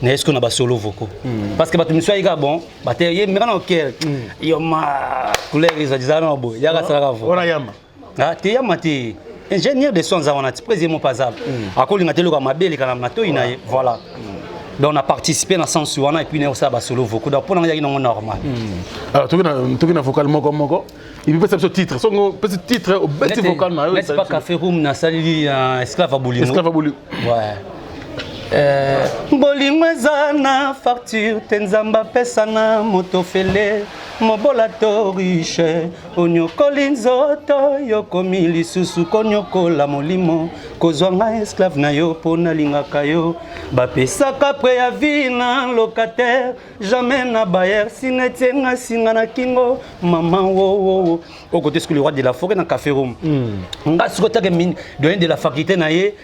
na ye sikoyo na basolo vocaux, parce que bato misusu ayika bon bate ye meka na okere yo ma couleur ezala na boye yaka asalaka vo wana yama. Ah, te yama te. Ingénieur de son aza wana ti président mo paza akolinga te eloko ya mabe eleka na matoi na ye, voilà. Donc na participer na sens wana et puis na osala basolo vocaux. Donc mpo na ngai yaki nango normal. Alors toki na vocal moko moko, et puis pesa biso titre. Songo pesi titre, obeti vocal na yo. Neti pa Café Room, nasaleli esclave ya bolingo. Esclave ya bolingo. Ouais. Bolingo eza na facture te, Nzambe apesa na moto fele, mobola to riche. Onyokoli nzoto, yokomi lisusu konyokola molimo. Kozwa ngai esclave na yo mpo nalingaka yo. Bapesaka préavis na locataire, jamais na bailleur. Singa etienga singa na kingo mama wowowo. Okote soki le roi de la forêt na Café Room, nga sikoyo take doyen de la faculté na ye.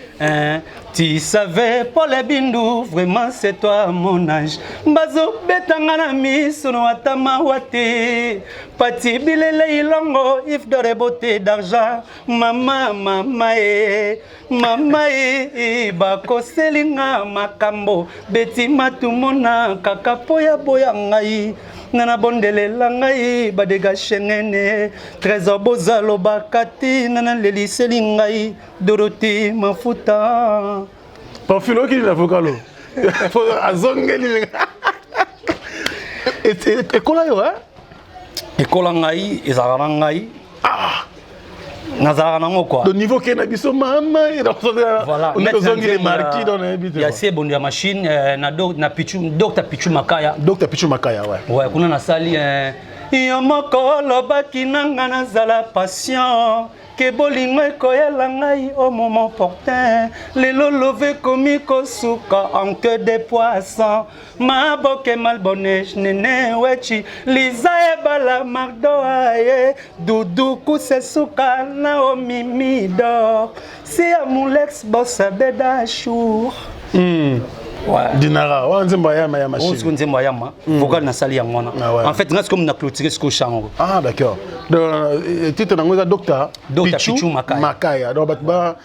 Tu savais, Paul Bindu, vraiment c'est toi mon âge. Bazobetanga na miso no ata mawa te. Pati bilele ilongo if dore beauté d'argent. Mama mama e mama e bakoselinga makambo beti matumona kaka po ya boya ngai nga nabondelela ngai badega shengene trésor bozalobaka ti nga naleliseli ngai Doroti mafuta. Pamphile okili na vocal o azongeli ekola yo. Ekola ngai, ezalaka na ngai, nazalaka nango quoi. Le niveau ke na biso mama. Voilà. Ozongi marquis, donc nayebi te. Ya se bondo ya machine na Pichu, Dr Pichu Makaya. Dr Pichu Makaya, ouais. Ouais, kuna nasali yo moko olobaki nanga nazala patient ke bolingo ekoyela ngai au moment opportun. Lelo love ekomi kosuka en queue de poisson. Maboke malbonege nene wechi liza ebala mardo aye dudu kusesuka naomi midor si amulex bosa beda chour. Ouais. Dinara wana nzembo ya yama ya machine. Siko nzembo ya yama, vocal nasali yango wana. Ah ouais. En fait, nga sikoyo na clôturer sikoyo chango. Ah d'accord, donc titre nango eza Dr Dr. Pichu Makaya. Makaya. Donc bato ba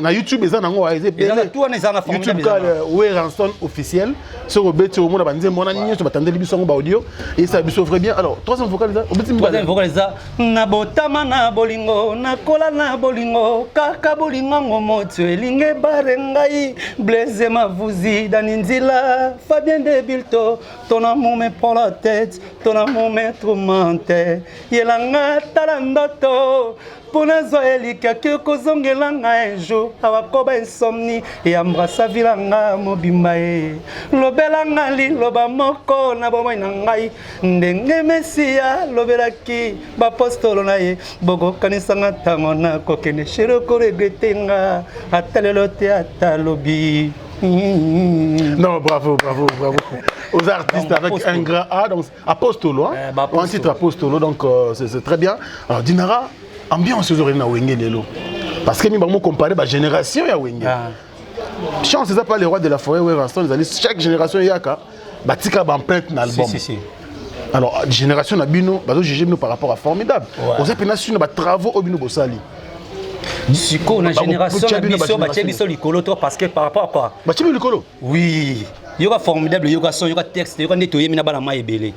na YouTube eza nango eza Eza na tout wana, eza na YouTube. Formidable, eza Ka Werrason officiel, soki obeti omona banzembo wana nyonso batandeli biso yango baaudio, esala biso vrai bien. Alors troisième vocal eza obeti Troisième mibale. Vocal eza nabotama na bolingo, nakola na bolingo, kaka bolingo yango moto elingi ebare ngai. Blaise Mavuzi, Dani Nzila, Fabien de Bilto, ton amour me prend la tête, ton amour me tourmente. Yelanga tala ndoto mpo nazwa elikaki kozongela ngai un jour. Awa koba insomnie eyambrasa nga mobimba ye. Lobela nga liloba moko na bomoi na ngai ndenge Mesiya alobelaki bapostolo na ye. Bokokanisanga ntango nakokende chéri, okoregretter nga ata lelo te ata lobi. Non, bravo, bravo, bravo aux artistes. Donc, avec Apostolo. Un grand A, donc Apostolo, hein? Bah, Apostolo. Un titre Apostolo, donc c'est très bien. Alors Dinara, ambiance ozori na Wenge lelo, parce que mi bango comparer ba génération ya Wenge. Chance eza pas le roi de la forêt Werrason, ezali chaque génération eyaka batika baempreinte na album. Si, si, si. Alors génération na bino bazojuge bino par rapport à formidable. Oza mpena sur na batravaux oyo bino bosali. Sikoyo na génération batia na bino biso ba batie biso likolo to parce que par rapport à quoi? Batie bino likolo. Oui, yoka formidable, yoka son, yoka texte, yoka nde toyemi na bana mai ebele.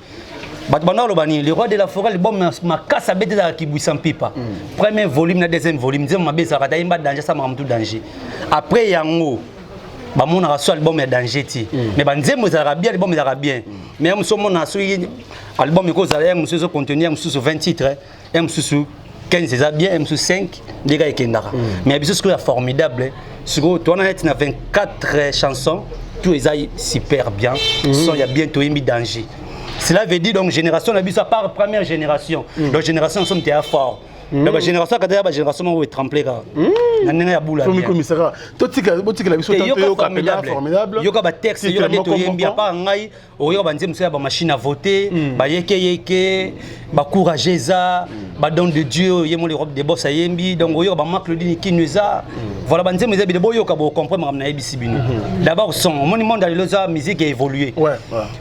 Bato banda oloba nini? Le roi de la forêt, album makasi abeti ezalaka Kibwisa Mpipa, premier volume na deuxième volume. Nzembo mabe ezalaka tayemba danger, asamaka motu danger. Après yango bamonaka so album ya danger ti, mais banzembo ezalaka bien, album ezalaka bien. Mais ya mosusu omona soki album ekozala ya mosusu ezocontenir ya mosusu 20 titres, ya mosusu 15 eza bien, ya mosusu 5, ndenge ekendaka. Mais ya biso sikoyo ya formidable, sikoyo towana neti na 24 chansons, tout eza super bien, son ya bien, toyembi danger. Cela veut dire donc génération na biso, à part première génération, donc génération somme te ya fort. Donc bagénération kata ya bagénération moko etremble kaka na ndenge ya bula. Tomikomisaka, totika, botikela biso. Te, yoka. Toyoka mpenza. Formidable. Formidable. Yoka batexte. Titre Yoka nde moko toyembi. moko. Apa ngai oyoka banzembo mosusu ya bamachine à voter, bayekeyeke, bacourage, eza badon de Dieu, ye mo l'Europe de bos ayembi. Donc oyoka bamaclodine kino eza, voilà, banzembo eza ebele. Boyoka, bocomprendre makambo nayebisi bino. D'abord son, omoni monde ya lelo eza musique évolue.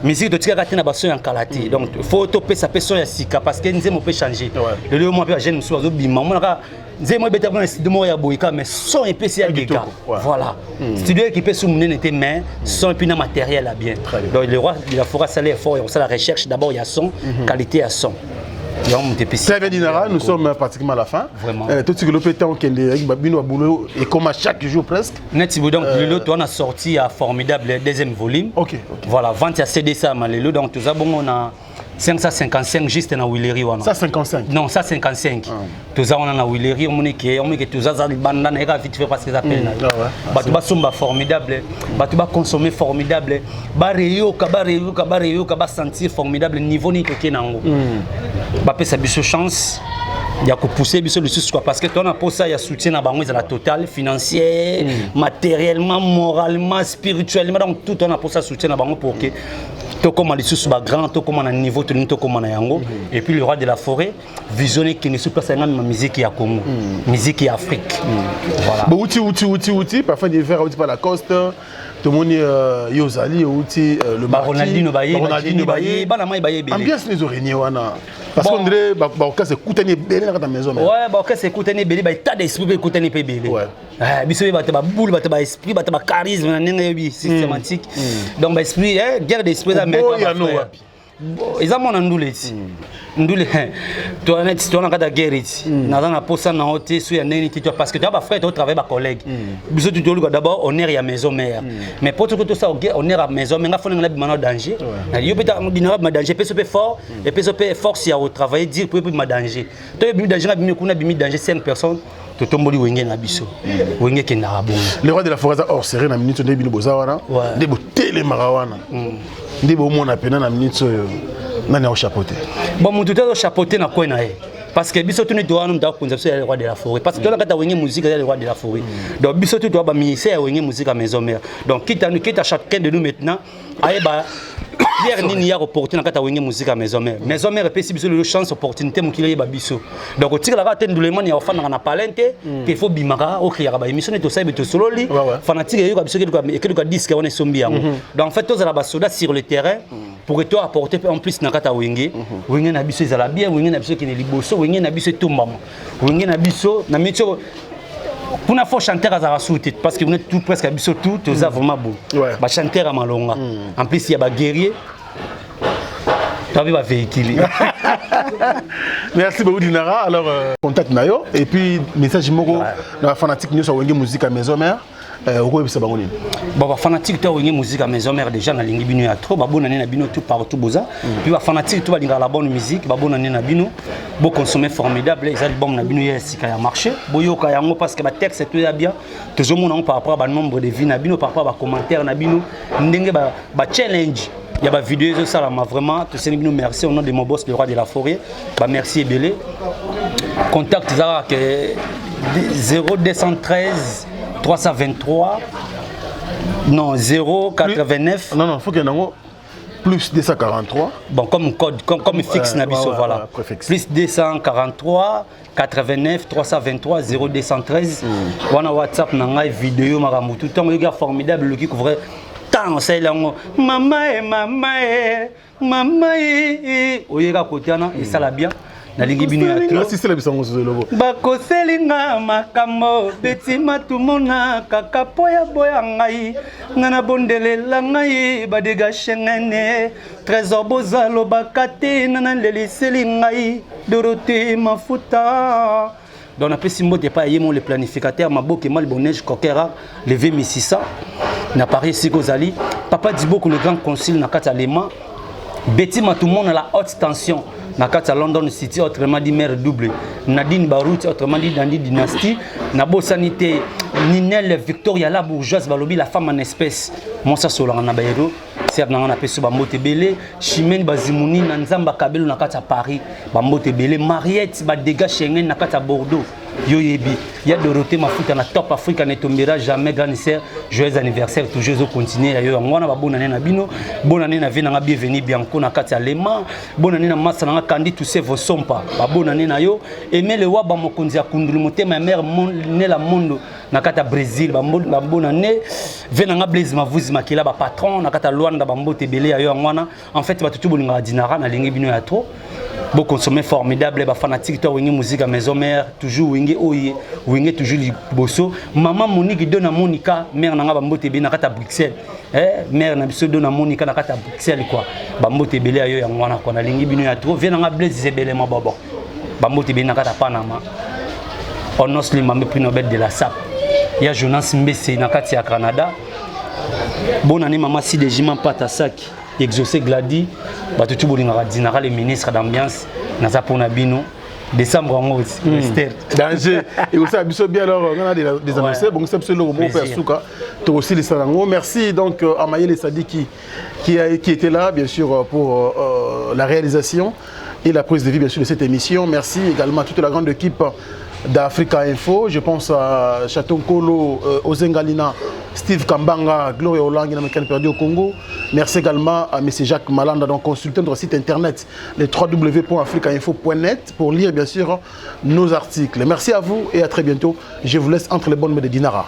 Musique totikaka te na bason ya kala te. Donc faut topesa mpe son ya sika parce que nzembo mpe change. Lelo yo mwa mpe bajeune mosusu bazobima, omonaka nzembo ebeta mpona studio moko ya boye kaka, mais son epesi ya dégâts. Voilà, studio équipé su monene te, mais son et puis na matériel ya bien. Donc le roi de la forêt asala effort ya kosala recherche d'abord ya son, qualité ya son, yango moto epesi. Très bien, Dinara, nous sommes pratiquement à la fin. Vraiment. Tout ce que temps okende bino boulot et comme à chaque jour presque. Neti bo, donc lelo towana sorti ya Formidable deuxième volume. Voilà, vente ya CD sama lelo. Donc toza bongo na 555 juste na Wileri wana. 155? Non, 155. Toza wana na Wileri. Omonike toza za libanda na yeka vite fait parce que eza pele na yo. Bato basomba Formidable, bato baconsommer Formidable, bareyoka, bareyoka, bareyoka, basentir Formidable niveau nini toke nango. Bapesa biso chance ya kopousser biso lisusu quoi, parce que toza na posa ya soutien na bango, ezala total, financier, matériellement, moralement, spirituellement. Donc tout, toza na posa soutien na bango pour que tokóma lisusu bagrand, tokóma na niveau tolingi tokóma na yango. Et puis le roi de la forêt visionne ekende sur place yanga, musique ya Congo, musique ya Afrique, voilà. Bon, outi outi outi outi parfois d'hiver, outi par Lacoste, tomoni yo ozali outi le Ba Ronaldinho baye, Ba Ronaldinho ba Jenny baye. baye, bana mai baye ebele. Ambiance nezo régner wana parce qu'on dirait baorchestre ekutani ebele na kati ya maison mère. Ouais, baorchestre ekutani ebele, baétat d'esprit mpe ekutani mpe ebele. Eh, biso mpe bato babule, bato baesprit, bato bacharisme na ndenge yebi systématique. Donc baesprit, guerre d'esprit eza. Oboya no wapi? Eza mwana ndule ti ndule toa neti toa na kati ya guerre ti naza na posa na yo te so ya ndenge nini te parce que toa bafrère, totravaille, bacollègue. Biso tu toluka d'abord honneur ya maison mère, mais po soki tosala honneur ya maison mère, nga fo ndenge nabima na danger. Yo mpe dinaka bima danger, epeso mpe fort, epeso mpe force ya kotravailler dire po ebima danger. To ebimi danger, nga bimi kuna, bimi danger 5 personnes, totomboli Wenge na biso. Wenge ekendaka bongo. Le roi de la forêt aza hors série na minute nde bino boza wana, nde botelemaka wana, nde bomona pena na minute oyo nani aochapeauté? Bon, motu te azochapeauté na kwe na ye parce que biso tuni towana moto akonza biso ya le roi de la forêt, parce que toza na kati ya Wenge Musique ya le roi de la forêt. Donc biso tu toa baministère ya Wenge Musique ya maison mère. Donc quitte à nous, quitte à chacun de nous maintenant ayeba pierre nini ya koporte na kati ya Wenge Musique ya maison mère. Maison mère epesi biso lelo chance, opportunité, mokili eyeba biso. Donc otikalaka te ndulemani ya ofandaka na palin te ke fo bimaka okriaka baémission nde tosali be tosololi fanatique eyoka biso ekeluka disque wana esombi yango. Donc en fait tozala basoda sur le terrain pour que to apporter en plus na kati ya Wenge. Wenge na biso ezala bien, Wenge na biso ekende liboso, Wenge na biso etombama, Wenge na biso na miti oyo kuna faux chanteur azalaka su te parce que on est tout presque biso tout toza vraiment bon bachanteur ya malonga. En plus ya baguerrier, toabi bavéhicule. Merci beaucoup, Dinara. Alors contact na yo et puis message moko na bafanatique nyonso ya Wenge Musique ya maison mère, okoyebisa bango nini? Bon, bafanatique to Wenge Musique ya maison mère, déjà nalingi bino ya trop. Babonane na bino tout partout boza. Puis bafanatique to balingaka la bonne musique, babonane na bino. Boconsommer Formidable, eza album na bino ya sika ya marché. Boyoka yango parce que batexte to ya bien. Tozomona yango par rapport à banombre de vues na bino, par rapport à bacommentaire na bino, ndenge bachallenge ya bavideo ezosalama. Vraiment tosengi bino merci au nom de mon boss le roi de la forêt. Bamerci ebele. Contact eza kaka ke 0213 323, non, 089. Non, non, faut qu'il y ait plus 243. Bon, comme code, comme fixe na biso, voilà. Préfixe. Plus 243 89 323 0213 wana WhatsApp na ngai. Video makambo tout ntango oyoki ya Formidable, oluki couvre ntango osaleli yango mama e mama e mama e oyeka kote wana esala bien. Nalingi bino ya trop. Asisela biso yango susu eloko. Bakoselinga makambo beti matumona kaka po ya boya ngai nga nabondelela ngai badega shengene Trésor bozalobaka te na naleliseli ngai Dorote Mafuta. Donc napesi mbote epai ya ye mo le planificateur Maboke Mal Bonege Kokera leve 1600 na Paris esika ozali, papa Diboko le grand concile na kati ya Lema, Beti Matumona la haute tension. na kati ya London City, autrement dit mère double Nadine Baruti, autrement dit Nandi Dynastie. Nabosani te Ninel Victoria la bourgeoise, balobi la femme en espèce, mwasi asolaka na bahéros sere na nga, napesi bambote ebele. Chimene Bazimuni na Nzamba Kabelo na kati ya Paris, bambote ebele. Mariette Badega Schengen na kati ya Bordeaux, yo yebi ya Dorothée Mafuta na Top Africa, ne tombera jamais, grande sœur, joyeux anniversaire, toujours ezocontinue ya yo. Yango wana babonane na bino, bonane na vie nanga, bienvenu Bianco na kati ya Lema, bonane na masa nanga Kandi Tuse Vosompa, babonane na yo Emele Waba, mokonzi ya Kundulu, motema ya mare Nela Mondo na kati ya Brésil, babonane ve nanga Blaise Mavuzi Makila, bapatron na kati ya Luanda, bambote ebele ya yo. Yango wana en fait bato tu bolingaka Dinara, nalingi bino ya trop, boconsommer formidable, bafanatique to Wenge Musique ya Maison Mère, toujours Wenge oye, Wenge toujours liboso. Mama Monique Dona Monica, mère nanga, bambote ebele na kati ya Bruxelles, mère na biso Dona Monica na kati ya Bruxelles quoi, bambote ebele ya yo. Yango wana quoi, nalingi bino ya trop. Vie nanga Blaise ebele mabobo, bambote ebele na kati ya Panama. Onos Limambe, prix Nobel de la Sap ya Jonas Mbese na kati ya Canada, bonne année mama Sidejima Mpata Saki Exaucé Gladi, bato tu bolingaka Dinara le ministre d'ambiance, naza mpona bino décembre yango. Esther danger ekosala biso bien. Alors nga na des annoncé bongisa biso eloko moko mpe ya suka, tokosilisa yango. Merci donc à Mayele Sadiki qui était là bien sûr pour la réalisation et la prise de vue bien sûr de cette émission. Merci également à toute la grande équipe d'Africa Info. Je pense à Chaton Kolo, Ozengalina, Steve Kambanga, Gloria Olangi, Namekane perdu au Congo. Merci également à M. Jacques Malanda, donc consultez notre site internet, le www.africainfo.net pour lire bien sûr nos articles. Merci à vous et à très bientôt. Je vous laisse entre les bonnes mains de Dinara.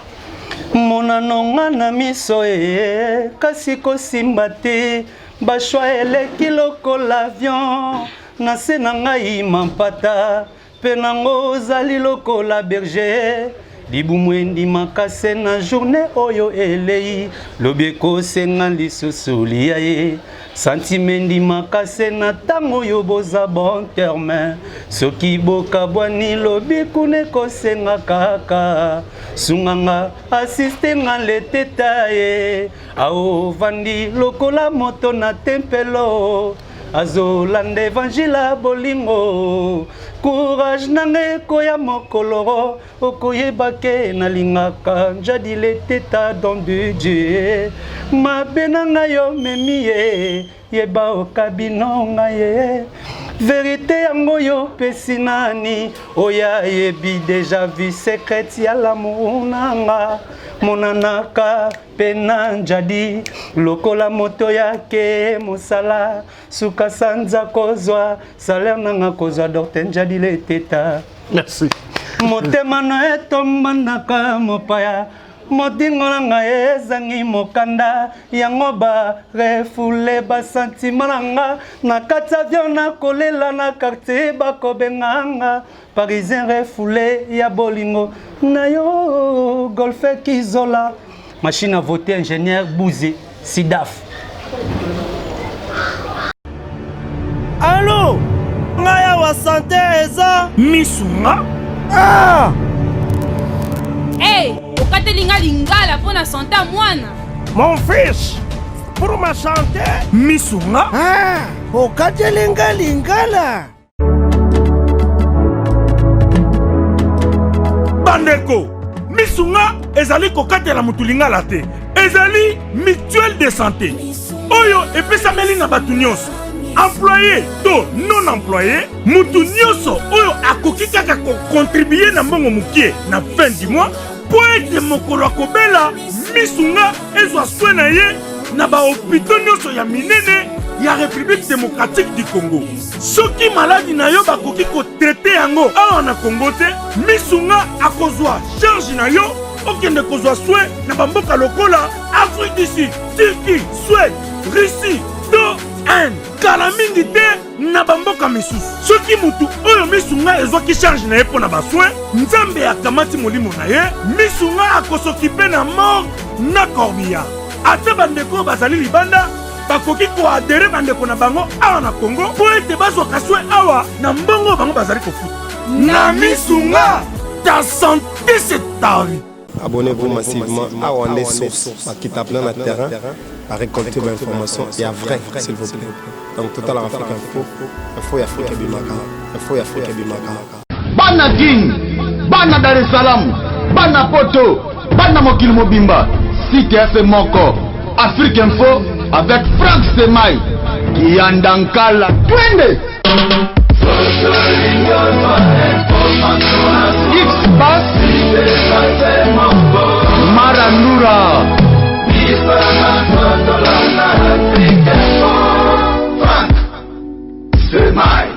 Monano nga na miso e kasi kosimba te, bachoix eleki lokola avion na se na ngai, mampata mpe nango ozali lokola berger, libumu endimaka se na journée oyo elei, lobi ekosenga lisusu lia ye, sentiment endimaka se na ntango oyo boza bon terme, soki bokabwani lobi kuna ekosenga kaka sunganga asiste nga leteta ye aovandi lokola moto na tempelo azolanda évangile ya bolingo. Courage na ngai ekoya mokolo okoyeba ke nalingaka Njadi Leteta don de Dieu. Mabe na ngai omemi ye, yeba okabi no ngai ye, vérité yango oyo opesi nani oyo ayebi déjà vie secrète ya l'amour na nga. Monanaka mpe na Njadi lokola moto yake mosala, suka sanza kozwa salaire nanga, kozwa docteur Njadi Leteta. Merci. Motema na etombanaka mopaya, modingo na ngai ezangi mokanda, yango barefouler basentiments na nga na kati avion, nakolela na quartier, bakobenga nga parisien refoulé ya bolingo na yo. Golfe Kizola, machine à voter, ingénieur Bouze Sidaf. Alo, ngai awa santé eza misunga. Ah! Hey, okateli nga lingala mpo na santé ya mwana. Mon fils, pour ma santé. Misunga. Ah, okateli nga lingala. Bandeko, misunga ezali kokatela motu lingala te, ezali mutuelle de santé oyo epesameli na bato nyonso, employé to non employé, motu nyonso oyo akoki kaka kocontribuer na mbongo mokie na fin du mois mpo ete mokolo akobela, misunga ezwa soin na ye na bahôpitaux nyonso ya minene ya République démocratique du Congo. Soki maladi na yo bakoki kotraiter yango awa na Congo te, misunga akozwa charge na yo, okende kozwa soin na bamboka lokola Afrique du Sud, Turquie, Suède, Russie to Inde, kala mingi te na bamboka misusu. Soki mutu oyo misunga ezwaki charge na ye mpo na basoins, Nzambe akamati molimo na ye, misunga akos'occuper na morgue na corbillard. Ata bandeko oyo bazali libanda bakoki koadhérer bandeko na bango awa na Congo mpo ete bazwaka soin awa na mbongo oyo bango bazali kofuta na misunga. Ta santé, c'est ta vie. Abonnez-vous massivement. Awa nde source. Bakita plein na terrain. Ba récolter ba information ya vrai, s'il vous plaît. Donc total Afrique Info, info ya Afrique ebimaka, info ya Afrique ebimaka. Bana Kin, bana Dar es Salaam, bana Poto, bana mokili mobimba, site ya se moko, Afrique Info avec Frank Semai, Kianda Nkala, twende!